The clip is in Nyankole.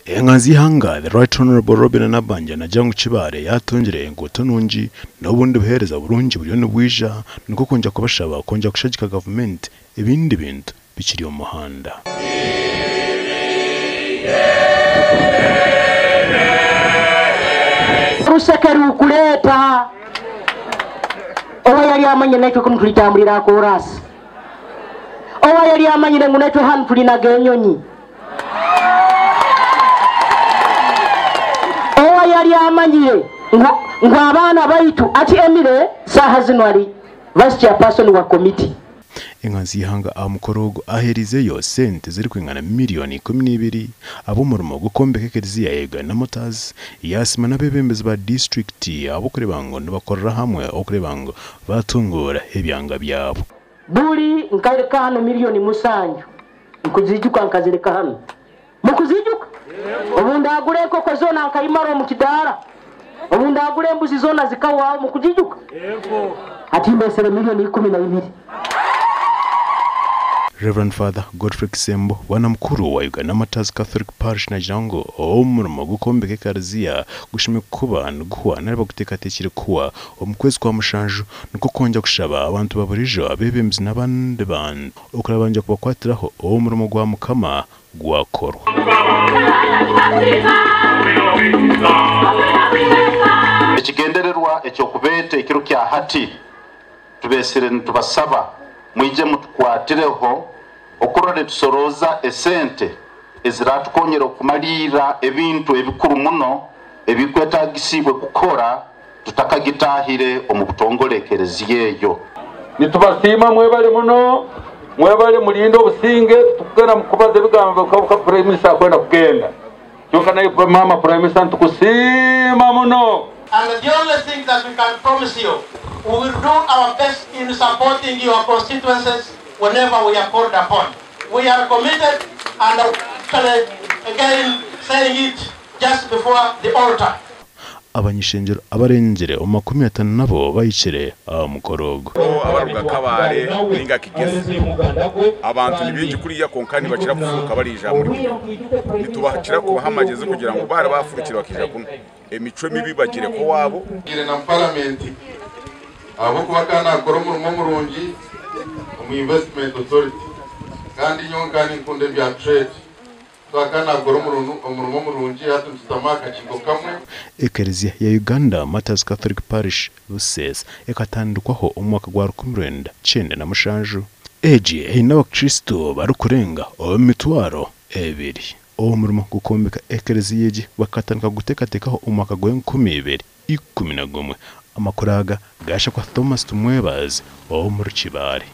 Enganzi y'eihanga, The Right Honourable Robinah Nabbanja naagira ngu Kibaale yaatungire enguuto nungi n'obundi buheereza burungi buriyo nibwija nikwo kwongyera kubashaba kwongyera kushagika gavumenti ebindi bintu bikiri omu muhanda. Orusheke rukureeta owa yari amanyire naitwe kunu turitambulira aha koraasi, owa yari amanyire ngu naitwe hanu turinaga enyonyi, owa yari amanyire ngu ngu abaana baitu ati Emily saaha zinu ari vice chairperson wa committee. Enganzi y'eihanga aha mukoro ogu aheerizeyo sente zirikwingana miriyoni 12 ahabw'omurimo gw'okwombeka ekereziya ya Uganda Martyrs yaasiima n'abeebembezi ba disiturikiti ahabw'okureeba ngu nibakorera hamwe okureeba ngu baatunguura ebyanga byabo. Buri nkareka hanu miriyoni musanju nkuzijuka nkazireka hanu. Mukuzijuka? Obu ndagura enkoko zoona nkaimara omu kidaara, obu ndagura embuzi zoona zikahwaho, mukuzijuka? Hati ndesere miriyoni 12. Rev. Father Godfrey Kisembo, Bwana Mukuru wa Uganda Martyrs Catholic Parish nagira ngu omurimo gw'okwombeka ekariziya gushemereire kuba niguhwa nari baguteekateekire kuhwa omu kwezi kwa mushanju nikwo kwongyera kushaba abantu ba buriijo, abeebembezi n'abandi bantu okurabanja kubakwatiraho omurimo gwa Mukama gwakorwa. Ekigendererwa eky'okubeeta ekiro kya hati, tubeesire nitubasaba mwije mutukwatireho okurora nitusorooza esente eziratukonyera okumalirra ebintu ebikuru muno ebikwetagisiibwe kukora tutakagitaahire omu butongole ekereziya eyo. Nitubasiima mwebale muno, mwebale murinde obusinge, titukugenda mukubaza ebigambo bikabuka Prime Minister akwenda kugenda. Kyonka naiwe maama Prime Minister nitukusiima muno. And the only thing that we can promise you, we will do our best in supporting your constituencies whenever we are called upon. We are committed and actually again saying it just before the altar. Abany'ishengyero abarengire omu 50 nabo bahikire aha mukoro ogu. Abaruga Kabale ninga Kigezi abantu ni baingi kuriya kwonka nibakira kufuruka bariija muri Bunyoro. Nitubakira kubaha amagezi kugira ngu baara bafurukire bakaija kunu emicwe mibi bagireka owaabo. Ngiire na Paramenti ahabw'okuba akaba naakora omurimo murungi omu Investment Authority kandi nyowe nkaba ninkunda ebya trade so akaba naakora omurimo murungi hati nitutamu aha kakiiko kamwe. Ekereziya ya Uganda Martyrs Catholic Parish Busesa ekatandikwaho omu mwaka gwa 1997. Egi eine abakristo barikurenga omu 2000. Omurimo gw'okwombeka ekereziya egi bakatandika kuguteekateekaho omu mwaka gw'enkumi ibiri ikumi na gumwe. Amakuru aga gaashakwa Thomas Tumwebaze ow'omuri Kibaale.